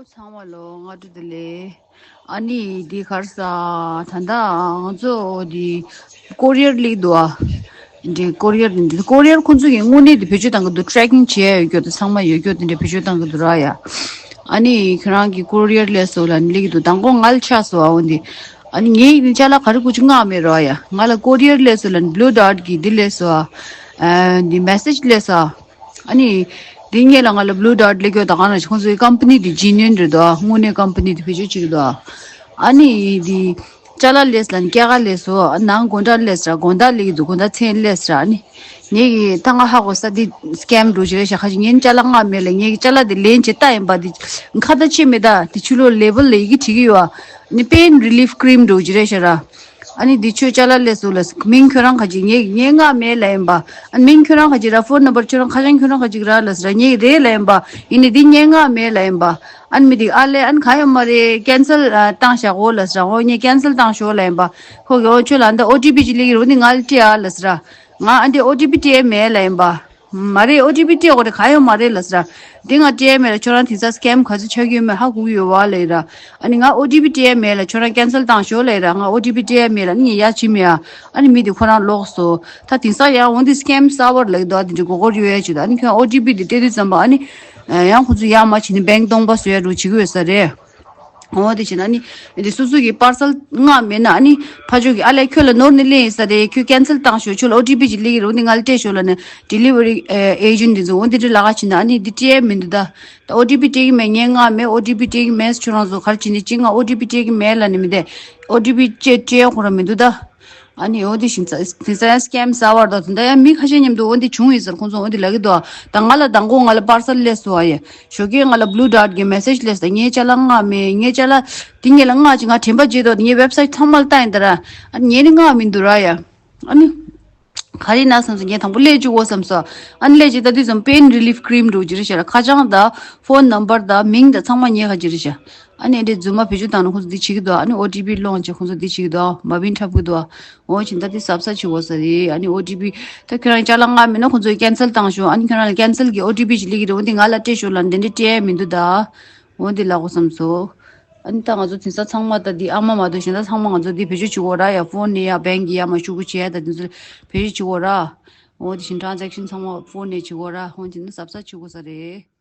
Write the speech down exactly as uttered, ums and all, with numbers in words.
ཚང་མ་ལོ་སྔ་དྲོ་བདེ་ལེགས། ཨ་ནི་འདི་གར་ས་ད་ལྟ་ང་ཚོ་འདི་ཀོ་རི་ཡར་སླེབས་འདུག་ཨ། འདི་ཀོ་རི་ཡར་འདི་ཀོ་རི་ཡར་ཁོ་ཚོ་གི་དངོས་གནས་དེ་བེད་སྤྱོད་བཏང་གི་འདུག་ཊེ་རེ་ཀིང་བྱས་ཡོད་རྒྱུ་དེ་ཚང་མ་ཡོད་རྒྱུ་དེ་འདྲ་བེད་སྤྱོད་བཏང་གི་འདུག་ར་ཡ། ཨ་ནི་ཁྱོད་རང་གི་ཀོ་རི་ཡར་སླེབས་སོང་ལབ་ནི་སླེབས་ཀྱི་འདུག་མདང་དགོང་ང་ལ་ཆགས་སོང་ཨ། འོ་འདི་ཨ་ནི་ངའི་ཅ་ལག་ག་རེ་དགོས་ཀྱི་ང་མེད་ར་ཡ། ང་ལ་ཀོ་རི་ཡར་སླེབས་སོང་ལབ་ནི་བྷུ་ལུ་ཌར་ཊི་གི་འདི་སླེབས་སོང་ཨ། འདི་མེ་སེ་ཇི་སླེབས་སོང་ཨ། ཨ་ནི། དེ་སྔོན་ལ་ང་ལ་བྷུ་ལུ་ཌར་ཊི་སླེབས་ཀྱོག་ད་ག་ན་ཁོང་ཚོའི་ཀམ་པ་ནི་དེ་ཇེ་ནུ་ཨིན་རེད་དོ། དངོས་གནས་ཀམ་པ་ནི་དེ་བེད་སྤྱོད་བྱེད་ཀྱི་འདུག་ཨ་ནི་དེ་ཅ་ལག་སླེབས་ལ་ནི་སྐྱེད་ཀ་སླེབས་སོང་། ནང་དགོང་དག་སླེབས་ཟེར། དགོང་དག་སླེབས་ཀྱི་འདུག་དགོང་དག་མཚན་སླེབས་ཟེར། ཨ་ནི་ངས་ཀྱི་ད་ང་ཧ་གོ་ས་དེ་སི་ཀེམ་འགྲོ་གི་རེད་ཤག་ཁ་ཅིག་ངས་ཅ་ལག་མངགས་མེད་ལ། ངས་ཀྱི་ཅ་ལག་དེ་ལེན་བྱེད་ལྟ་ཡིན་པ། དེ་ཁ་ད་ཆེ་མེད་ད། དེ་ཕྱི་ལོགས་ལེ་བལ་ལ་ཡི་གེ་བྲིས་ཀྱི་ཡོད་ཨ། ནི་པེན་རི་ལིཕ་ཀྲིམ་འགྲོ་གི་རེད་ཤག་ར། ཨ་ནི་འདི་ཁྱོད་ཅ་ལག་སླེབས་སོང་ལབ། མིང་ཁྱོད་རང་ག་ཅིག་ངས་ངས་མངགས་མེད་ལབ་ཡིན་པ། ཨ་ནི་མིང་ཁྱོད་རང་ག་ཅིག་ར། ཕོན་ནམ་བར་ཁྱོད་རང་ཁ་བྱང་ཁྱོད་རང་ག་ཅིག་ར་ལབ་ཟེར། ངས་རེད་ལབ་ཡིན་པ། ཡིན་ནའི་འདི་ངས་མངགས་མེད་ལབ་ཡིན་པ། ཨ་ནི་མི་འདི་ཨ་ལས་ཨ་ནི་གང་ཡོད་མ་རེད། ཀེན་སལ་བཏང་བཞག་གོ་ལབ་ཟེར། འོ་ངས་ཀེན་སལ་བཏང་ཤོག་ལབ་ཡིན་པ། ཁོ་གིས་འོ་ཁྱོད་ལ་འདི་ཨོ་ཊི་པི་ཅིག་སླེབས་ཀྱི་རེད། འོ་འདི་ང་ལ་སྤྲད་ཨ་ལབ་ཟེར། ང་ཨ་འདི་ཨོ་ཊི་པི་སྤྲད་མེད་ལབ་ཡིན་པ། མ་རེད། ཨོ་ཊི་པི་སྤྲད་དགོས་རེད། གང་ཡོད་མ་རེད་ལབ་ཟེར། འདི་ང་སྤྲད་མེད་ལ། ཁྱོད་རང་དེང་སང་སི་ཀེམ་ག་ཚོད་ཆགས་ཀྱི་ཡོད་མེད་ཧ་གོ་གི་ཡོད་བ་ལབ་ཡིན་ར། ཨ་ནི་ང་ཨོ་ཊི་པི་སྤྲད་མེད་ལ། ཁྱོད་རང་ཀེན་སལ་བཏང་ཤོག་ལབ་ཡིན་ར། ང་ཨོ་ཊི་པི་སྤྲད་མེད་ལ། ཨ་ནི་ངས་ཡ་བྱེད་མེད་ཨ། ཨ་ནི་མི་དེ་ཁོ་རང་ལོག་སོང་། ད་དེང་སང་ཡང་འོ་འདི་སི་ཀེམ་གསར་པ་ལབ་ཀྱི་འདུག་ཨ་དེ་འདྲ་མགོ་སྐོར་ཡོད་ཡ་བྱེད་དུས། ཨ་ནི་ཁྱོད་ཨོ་ཊི་པི་དེ་སྤྲད་དུས་ཙམ་པ་ཨ་ནི་ཡང་ཁོ་ཚོ་ཡ་མ་བྱེད་ནི་བེང་སྟོང་པ་བཟོ་ཡ་འདྲ་བྱེད་ཀྱི་ཡོད་ས་རེད། འོ་དེ་བྱས་ན་ནི། འདི་སོ་སོ་གི་པར་སལ་མངགས་མེད་ན་ནི་ཕ་ཕྱོགས་ཀྱི་ཨ་ལས་ཁྱོད་ལ་ནོར་ནི་སླེབས་ཡིན་ས་རེད། ཁྱོད་ཀེན་སལ་བཏང་ཤོག་ཁྱོད་ལ་ཨོ་ཊི་པི་ཅིག་སླེབས་ཀྱི་རེད། འོ་འདི་ང་ལ་སྤྲད་ཤོག་ལབ་ནས་ཌི་ལི་ཝ་རི་ཨེ་ཇེན་ཊི་འདི་ཚོ་འོ་འདི་འདྲ་ལབ་ཀ་བྱེད་ན་ཨ་ནི་འདི་སྤྲད་མི་འདུག་ད་ད་ཨོ་ཊི་པི་སྤྲད་ཀྱི་མེད། ངས་མངགས་མེད། ཨོ་ཊི་པི་སྤྲད་ཀྱི་མེད། ཁྱོད་རང་ཚོ་ག་རེ་བྱེད་ནི་ཅི། ང་ཨོ་ཊི་པི་སྤྲད་ཀྱི་མེད་ལབ་ནི་མི་འདུག་ཨོ་ཊི་པི་སྤྲད་སྤྲད་ཁོ་རང་མི་འདུག་ད། ཨ་ནི་འོ་འདི་བཞིན་ཙ་དེ་ཙ་ཡང་སི་ཀེམ་གསར་པ་རེད་དོ། དེ་འདྲ་ཡང་མི་ཁ་ཤས་མཉམ་དུ་འོ་འདི་བྱུང་ཡོད་ཟེར། ཁོང་ཚོ་འོ་འདི་ལབ་ཀྱི་འདུག་ད་ང་ལ་མདང་དགོང་ང་ལ་པར་སལ་སླེབས་སོང་ཨ་ཡ། ཞོགས་ཀས་ང་ལ་བྷུ་ལུ་ཌར་ཊི་གི་མེ་སེ་ཇི་སླེབས་སོང་། ངས་ཅ་ལག་མངགས་མེད། ངས་ཅ་ལག་དེ་ངས་ལ་མངགས་ཅིག་ང་དྲན་པ་བརྗེད་དོ། ངས་ཝེབ་སའིཊ་ཚང་མ་ལ་ལྟ་ཡིན་ད་ར། ཨ་ནི་ངས་ནི་མངགས་མི་འདུག་ར་ཡ། ཨ་ནི། ག་རེ་ན་བསམ་སོང་། ངས་དང་པོ་སླེབས་བཅུག་གོ་བསམ་སོང་། ཨ་ནི་སླེབས་ཅིག་ལྟ་དུས་ཙམ་པེན་རི་ལིཕ་ཀྲིམ་འགྲོ་གི་རེད་ཤག་ཁ་བྱང་དང་ཕོན་ནམ་བར་དང་མིང་དང་ཚང་མ་ངའི་ཁ་ཅིག་རེད་ཤག་ཨ་ནི་འདི་རྫུན་མ་བེད་སྤྱོད་བཏང་ན་ཁོང་ཚོ་འདི་བྱེད་ཀྱི་འདུག་ཨ་ནི་ཨོ་ཊི་པི་སློང་བྱས་ཁོང་ཚོ་འདི་བྱེད་ཀྱི་འདུག་མ་བིན་འཁྲབ་ཀྱི་འདུག་འོ་བྱས་ད་འདི་གཟབ་གཟབ་བྱེད་དགོས་ས་རེད། ཨ་ནི་ཨོ་ཊི་པི་ད་ཁྱོད་རང་ཅ་ལག་མངགས་མེད་ན་ཁོང་ཚོས་ཀེན་སལ་བཏང་ཤོག་ཨ་ནི་ཁྱོད་རང་ལ་ཀེན་སལ་གྱི་ཨོ་ཊི་པི་ཞིག་སླེབས་ཀྱི་རེད། འོ་འདི་ང་ལ་སྤྲད་ཤོག་ལབ་འདི་འདྲ་སྤྲད་ཡ་མི་འདུག་ད། འོ་འདི་ལབ་དགོས་བསམ་སོང་། ཨ་ནི་ད་ང་ཚོ་དེང་སང་ཚང་མ་ད་འདི་ཨ་མ་མ་གཏོགས་གཞན་དག་ཚང་མ་ང་ཚོ་འདི་བེད་སྤྱོད་བྱེད་དགོས་ར་ཡ། ཕོན་ནས་ཡ་བེང་གི་ཡ་མ་ཤུ་གུ་བྱས་ད་འདི་ཚོ་བེད་སྤྱོད་བྱེད་དགོས་ར། འོ་དེ་བཞིན་ཊ་རན་ཛེག་ཤན་ཚང་མ་ཕོན་ནས་བྱེད་དགོས་ར། འོ་དེ་ནི་གཟབ་གཟབ་བྱེད་དགོས་ས་རེད།